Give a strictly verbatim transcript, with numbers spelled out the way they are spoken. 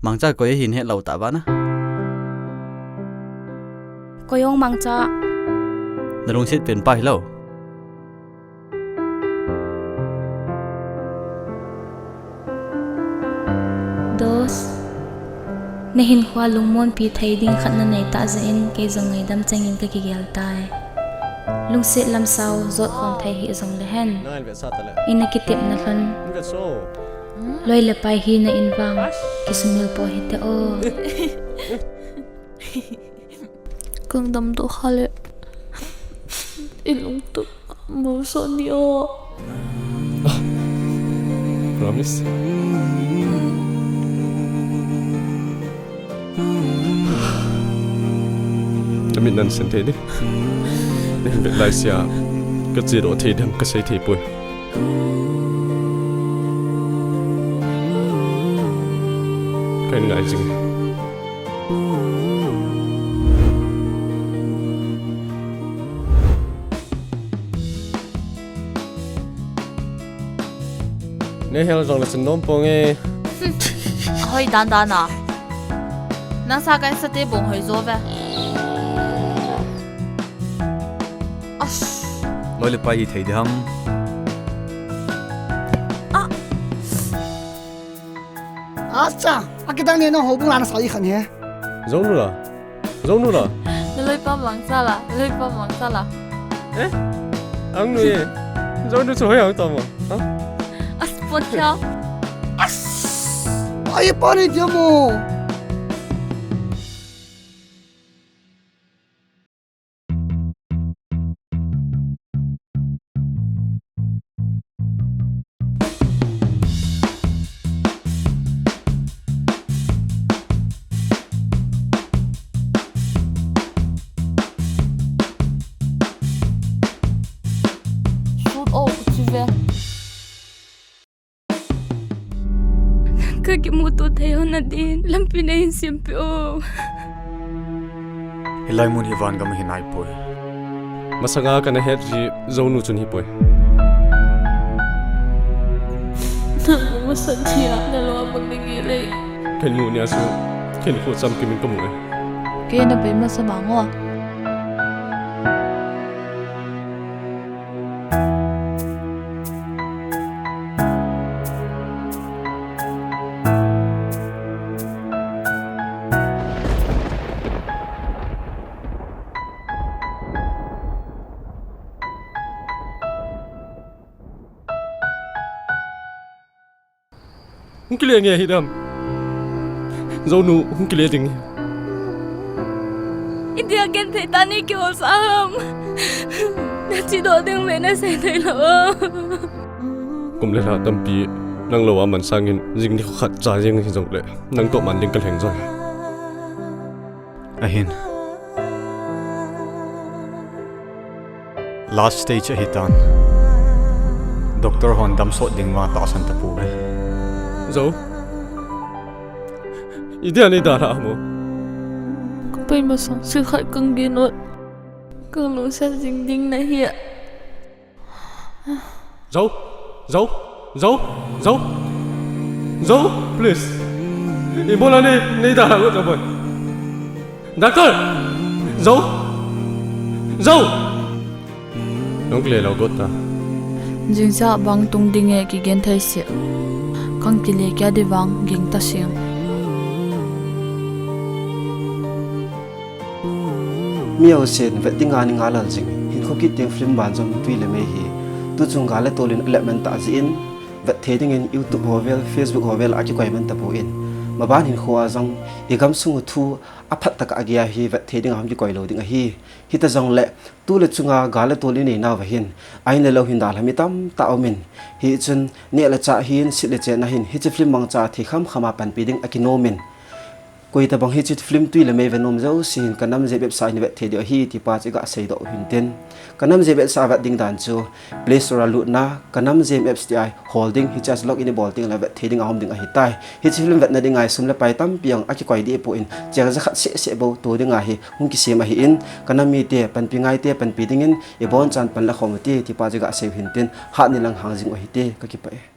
Mangcha koi ahin hetlou tah vana. Koi ong Mangcha? Na lungset pen pa hilou. Dos. Na hinkhoa lungmonpi thei ding khat na nei tah jeh in kei jong ngaidam chengin ka kigel tai. Lungset lam sao jot khom thei hih jong le hen. Nang in vetsah ta le. Ina kitepna lhon. In vetsah. Loi le pai hina in vang. Ash. Kisumil po hite o. Kang damdoh kha le. I lungtup mo so ni o. Ah, promise. Ka mit nan sen thei di. Nei vet lai sia. Ka chedoh thei dem ka sei thei poi. Ka in ngai jing. Nei hel jong le chin nom ponge. Hoi dan dan a. Nang sa kai sa te bong hoi jo ve. Ash. Loi le pai hi thei di ham. Ah. Acha, akidang ne na ho bung la na sa i khan he. Jonu la. Jonu la. Na loi pa Mangcha la, na loi pa Mangcha la. Eh? Ang nu e. Jonu chu hoi ang ta mo. Ha? As pon kya? As. Ai pa ni dia mo. Shoot off, tu ve. Ka kimuto thei hon na din, lampi nei hin sempeh o. Hilai mun hi van gam hi nai poi. Masanga kana het ji Jonu chun hi poi. Nang masa dia, na lo abang na ngi lei. Ken mu nia su, ken ko cham kimin ka mu e. Ke na pai masa bang o. Hung kile nge hi dam. Jonu hung kile ding. India ken thei ta ni ki ol sa ham. Na chi do ding ve na se thei lo. Kum le la tampi nang lo a man sangin jing ni khat cha jing hi jong le nang to man ding ka lheng jong. Ahin. Last stage ahi tan. Doctor hon damsot ding ma tahsan tapou ve. Zo. Idia nei dalha mo. Ka pai masang sikhat kang ginot. Kang lungset jing ding na hi a. Zo, Zo, Zo, Zo, Zo, please. Ibola nei, nei dalha ngot ka boy. Doctor! Zo! Zo! Nong kile lo got ta. Jingcha bang tung ding e kigen thei se. Kang kile kia di vang ging ta siang. Mi ausen vet dinga ni nga lal jing, hinkho kit teng film ban jong tui le mei hi. Tu chung gal le tolin alep man ta jin, vet thei dingin YouTube ho vel, Facebook ho vel a kikoi man tapon. Maban hinkho a jong, i gamsung u thu, aphat taka agia hi vet thei dinga hom kikoi lo ding ahi. Hita jong le, tu le chunga gal le tol i nei nau va hin, ain le lo hin dalha mi tamtah um in. Hichun, neh le chah hin, sit le chen a hin, hiche film mangcha thei kham kham a panpi ding akinom in. Koi tabang hiche film tui le mei ve nom jouse hin ka Nam Jem apps a hin vet thei diu ahi ti pa chu i ga sei doh u hin tin. Ka Nam Jem apps a vet ding dan chu Play Store a lutna, ka Nam Jem apps ti a hol ding, hiche a log in i bol teng le vet thei ding a um ding ahi tai. Hiche film vetna ding a hi sum le pai tampi jong a kikoi deh pon, cheng ja khat seh seh bou to ding a hi hung kisem ahi in, ka Nam mite panpi ngai te panpi ding in i bon chan pan la khom u te ti pa chu i ga sei u hin tin, hat ni lang hang jing u ahi te ka kipah e.